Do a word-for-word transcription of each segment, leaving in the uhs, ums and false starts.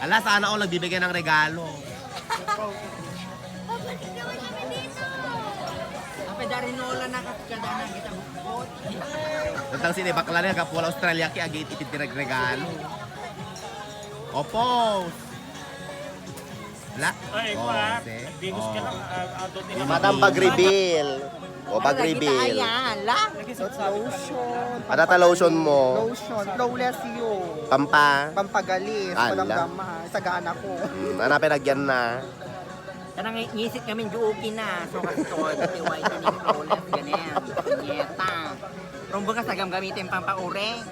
Ala, sana all nagbibigay ng regalo. Pabalik naman kami dito. Apa, dari nola na kat-, kada na kita bukbot. Tantang sini bakla na, kapula Australia, ki agi iti regalo. Opos. Ala? Ay, oh, kuwan. Bigos ka lang, ah, adult nila. Madam, pag-reveal. O, pag-reveal. Ayan, la. Lotion. Ano ta lotion mo? Lotion. Flawless you. Pampa? Pampagalis. Ala. Padamdama. Sagana ko. Hmm, ano, pinagyan na? Kanang ngisit kami, duuki na. So, kasi to, ito, whitening flawless, ganyan. Punyeta. Rumbo ka sa gamgamitin pampaure.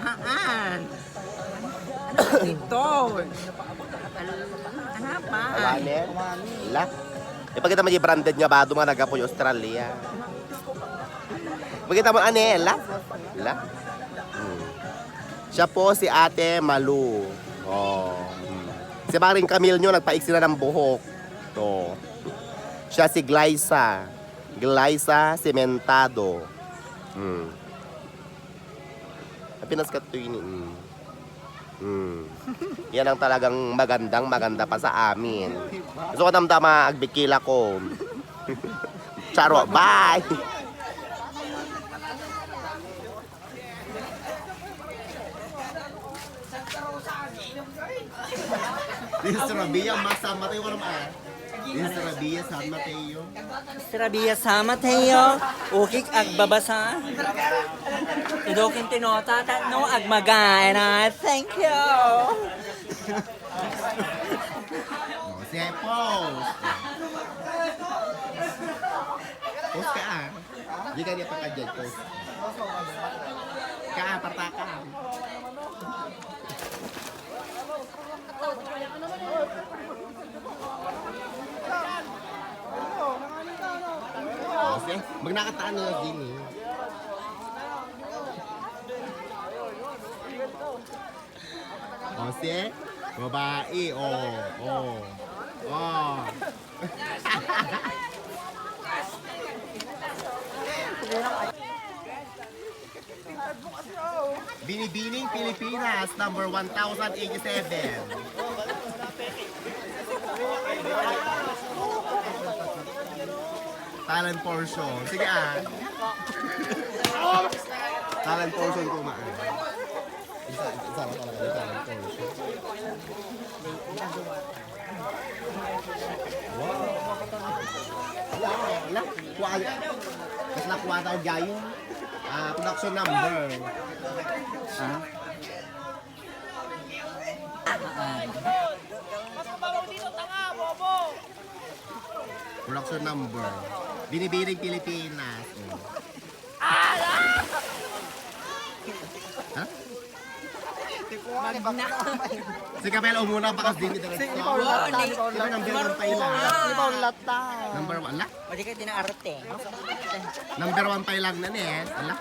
Haan. Ano ito? Al-, ano pa? Awane? Ala. Ipakita mo yung branded nga bado nga nagapoy Australia. Makita mo, ane, ala? Ala? Hmm. Siya po si Ate Malu. Oh. Hmm. Si Maring Camille nyo, nagpaiksi na ng buhok. Oh. Siya si Glyza. Glyza Cementado. Hmm. Ang pinaskat to ini. Mm. Mm. Yan ang talagang magandang maganda pa sa amin. Gusto ko damdama, agbikila ko. Charo, bye! Mister Rabia, masamatay ko naman. Mister Rabia, San Mateo. Mister Rabia, San Mateo. Ukik agbabasa. Tudukin tinota, tatno agmaga. And I thank you. Oh, si Epos. Pos ka, ah. Di ka niya pagkadyan, pos. Ka, ah, partaka. Kasi, magnakataan na lang din eh. O, si? Babae, o, o. O. Binibining Pilipinas, number one thousand eighty-seven. Talent portion. Sige, ah. Talent portion ko, maan. Isa, isa, isa lang talaga, talent portion. Wow! Ala, ala, kuha, mas nakuha tayo, gayon. Ah, production number. Ha? Production number. Binibining Pilipinas. Oh. Ha? Magna. Si Kapel, umuna pa kasi din, diretso. Si Paul Latta, si Paul Latta. Number one pa ilan? Si Paul Latta. Number one, la? O, di ka dinaarte. Number one pa ilang na ni, eh. Ala.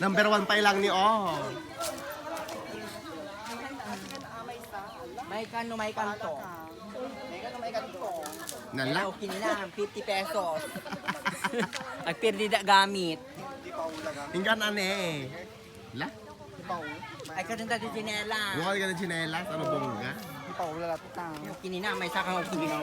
Number one pa ilang ni, oh. May kano, may kanto. Nala? Pero kinina, fifty pesos. Agpirdi da gamit. Inggan ane. La? Ay, kadun dati tsinelas. Bukan ka ng tsinelas, ano bongga? Kinina, may sakang kinina.